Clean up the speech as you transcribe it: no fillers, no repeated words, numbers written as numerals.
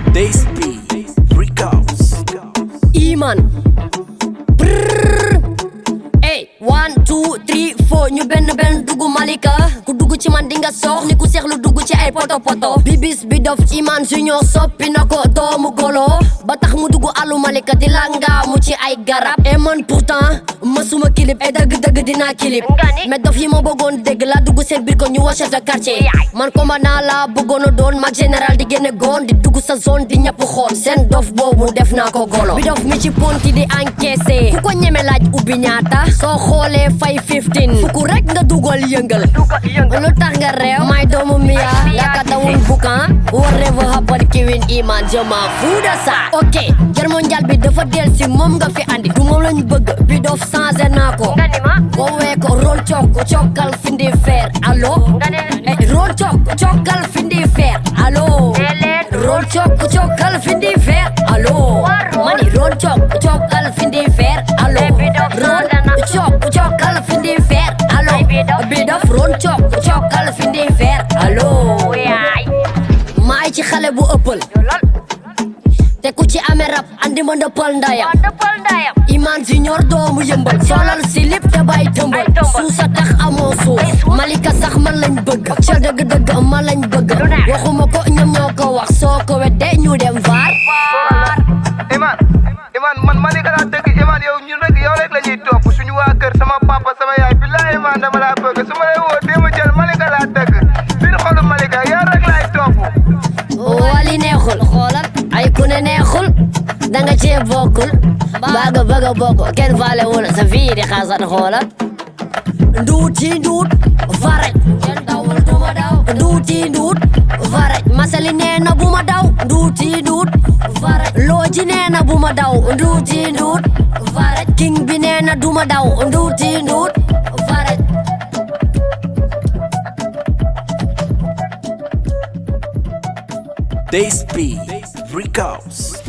They speak Recaps. Iman. Hey, 1 2 3 4 ñu benn dugg Malika ku dugg ci man dinga sox ni ku seexlu dugg ci ay poto bibis bi dof Iman Junior soppi na ko doomu golo ba tax mu dugg alu Malika di langaamu ci ay garab et man pourtant masuma clip et dëgg dinaa clip mais dof yi ma bëggoon dégg la dugg seen biir ko ñu wa chef de quartier man commandant la bëggoon a doon mag général di génne goon di dugg sa zone di ñëpp xool seen dof boobu def naa ko golo bi dof mi ci ponti di encaissé ku ko ñeme laaj ubbi ñaata soo xoolee fay 15 fukk rek nga dugal yëngal lu tax nga réew may doomu miya yakatawul bukan whatever happen kiwin Iman jama fuuda sa ok guerre mondiale bi dafa del si moom nga fi andi du moom lañ bëgg bi dof changé naa ko woowee ko rol cokkal findi fer allo rol cokkal findi fer allo rol cokkal findi fer allo mani rol cokkal findi fer allo rol cokkal findi fer allo bi dof rol cokkal findi fer allo maay ci xale bu ëppal te ku ci amee rap andi ma ndëppal ndayam Iman Junior doomu yëmbal solal silip te bay tëmbal suusa tax amoo suuf Malika sax man lañ bëgg ca dëgg man lañ bëgg waxuma ko ñoom ñoo ko wax soo ko wedde ñu dem vaar Iman man Malika laa dëgg Iman yow ñun rek yow rek la ñuy topp suñu waa kër sama papa sama yaay billahi Iman dama laa bëgg su ma lay woo dee ma jël Malika laa dëgg biir xolu Malika yow rek laay topp wali neexul xoolal ay ku ne neexul danga cee bokkul bëgg a bokk kenn faale wul sa fii di xaasat xoolal nduuti nduut faraj kenn dawul duma daw nduuti nduut faraj masali nee na bu ma daw nduuti nduut faraj looji nee na bu ma daw nduuti nduut faraj king bi nee na duma daw nduuti nduut faraj They speak Recaps.